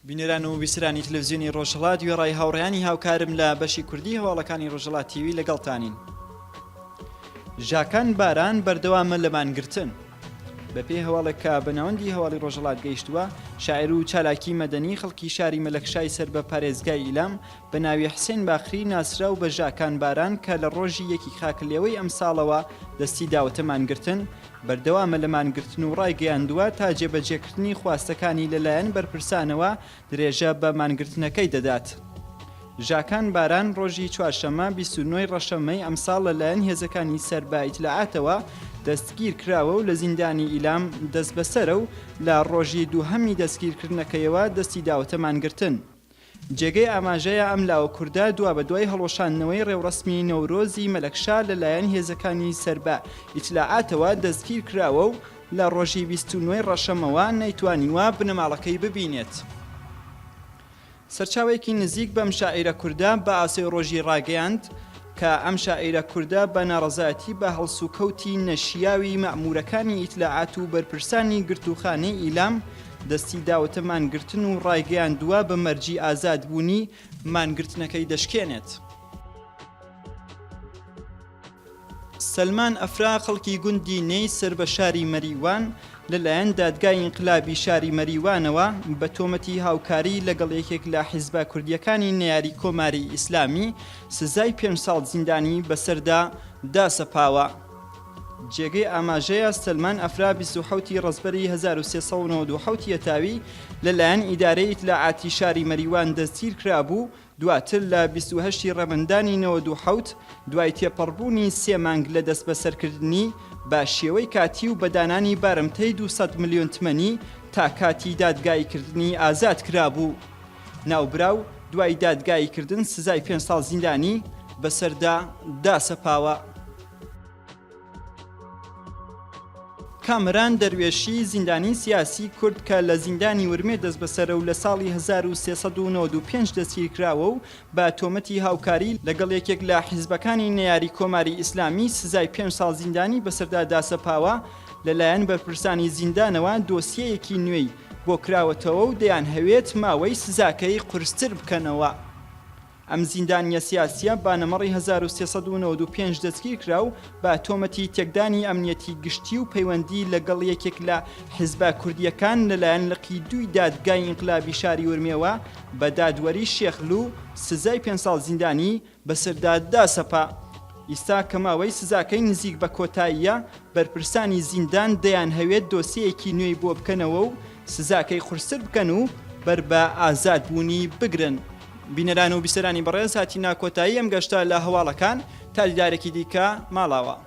بینەران و بیسەرانی تەلەفزیۆنی ڕۆژهەڵات وێڕای هاوڕێیانی هاوکارم لە بەشی کوردی هەواڵەکانی ڕۆژهەڵات تیوی لەگەڵتانین. ژاکان باران بەردەوامە لە مانگرتن. بەپێی هەواڵێک کە بە ناوەندی هەواڵی ڕۆژهەڵات گەیشتووە، شاعیر و چالاکی مەدەنی خەڵکی شاری مەلەکشای سەر بە پارێزگای ئیلام بە ناوی حسێن باقری ناسراو بە ژاکان باران کە لە ڕۆژی یەکی خاکەلێوەی ئەمساڵەوە دەستی داوەتە مانگرتن، بەردەوامە لە مانگرتن و ڕایگەیاندووە تا جێبەجێکردنی خواستەکانی لەلایەن بەرپرسانەوە درێژە بە مانگرتنەکەی دەدات. ژاکان باران ڕۆژی چوارشەممە 29 ی ڕەشەممەی ئەمساڵ لەلایەن هێزەکانی سەر بە ئیتلاعاتەوە دەستگیرکراوە و لە زیندانی ئیلام دەستبەسەرە و لە ڕۆژی دووهەمی دەستگیرکردنەکەیەوە دەستی داوەتە مانگرتن. جێگەی ئاماژەیە ئەم لاوە کوردە دوابەدوای هەڵوەشاندنەوەی ڕێوڕەسمی نەورۆزی مەلەکشا لە لایەن هێزەکانی سەر بە ئیتلاعاتەوە دەستگیر کراوە و لە ڕۆژی 29 ی ڕەشەمەوە نەیتوانیوە بنەماڵەکەی ببینێت. سەرچاوەیەکی نزیک بەم شاعیرە کوردە بە ئاسۆی ڕۆژی ڕاگەیاند کە ئەم شاعیرە کوردە بە ناڕەزایەتی بە هەڵسوکەوتی نەشیاوی مەئموورەکانی ئیتلاعات و بەرپرسانی گرتووخانەی ئیلام دەستی داوەتە مانگرتن و ڕایگەیاندووە بە مەرجی ئازادبوونی مانگرتنەکەی دەشکێنێت. سەلمان ئەفرا خەڵکی گوندی نێی سەر بە شاری مەریوان لەلایەن دادگای ئینقلابی شاری مەریوانەوە بە تۆمەتی هاوکاری لەگەڵ یەکێک لە حیزبە کوردییەکانی نەیاری کۆماری ئیسلامی سزای پێنج ساڵ زیندانی بەسەردا داسەپاوە. جێگەی ئاماژەیە سەلمان ئەفرا 27 ی ڕەزبەری 1397 یەتاوی لەلایەن ئیدارەی ئیتلاعاتی شاری مەریوان دەستگیرکرابوو، دواتر لە 28 ی ڕێبەندانی 97 دوای تێپەڕبوونی سێ مانگ لە دەستبەسەرکردنی بە شێوەی کاتی و بە دانانی بارمتەی 200 ملیۆن تمەنی تا کاتی دادگاییکردنی ئازاد کرابوو. ناوبراو دوای دادگاییکردن سزای پێنج ساڵ زیندانی بەسەردا داسەپاوە. کامەران دەروێشی زیندانی سیاسی کورد کە لە زیندانی ورمێ دەستبەسەرە و لە ساڵی 1395 دەستگیرکراوە و بە تۆمەتی هاوکاری لەگەڵ یەکێک لە حیزبەکانی نەیاری کۆماری ئیسلامی سزای پێنج ساڵ زیندانی بەسەردا داسەپاوە، لەلایەن بەرپرسانی زیندانەوە دۆسیەیەکی نوێی بۆ کراوەتەوە و دەیانهەوێت ماوەی سزاکەی قورستر بکەنەوە. ئەم زیندانییە سیاسییە بانەمەڕی 1395 دەستگیرکرا و بە تۆمەتی تێکدانی ئەمنیەتی گشتی و پەیوەندی لەگەڵ یەکێک لە حیزبە کوردییەکان لەلایەن لقی دووی دادگای ئینقلابی شاری ورمێوە بە دادوەری شێخلوو سزای پێنج ساڵ زیندانی بەسەردا داسەپا. ئیستا کە ماوەی سزاکەی نزیک بە کۆتاییە، بەرپرسانی زیندان دەیانهەوێت دۆسیەیەکی نوێی بۆ بکەنەوە و سزاکەی قورستر بکەن و بەر بە ئازادبوونی بگرن. بینەران و بیسەرانی بەڕێز هاتینە کۆتایی ئەم گەشتە لە هەواڵەکان، تا دیدارێکی دیکە ماڵاوا.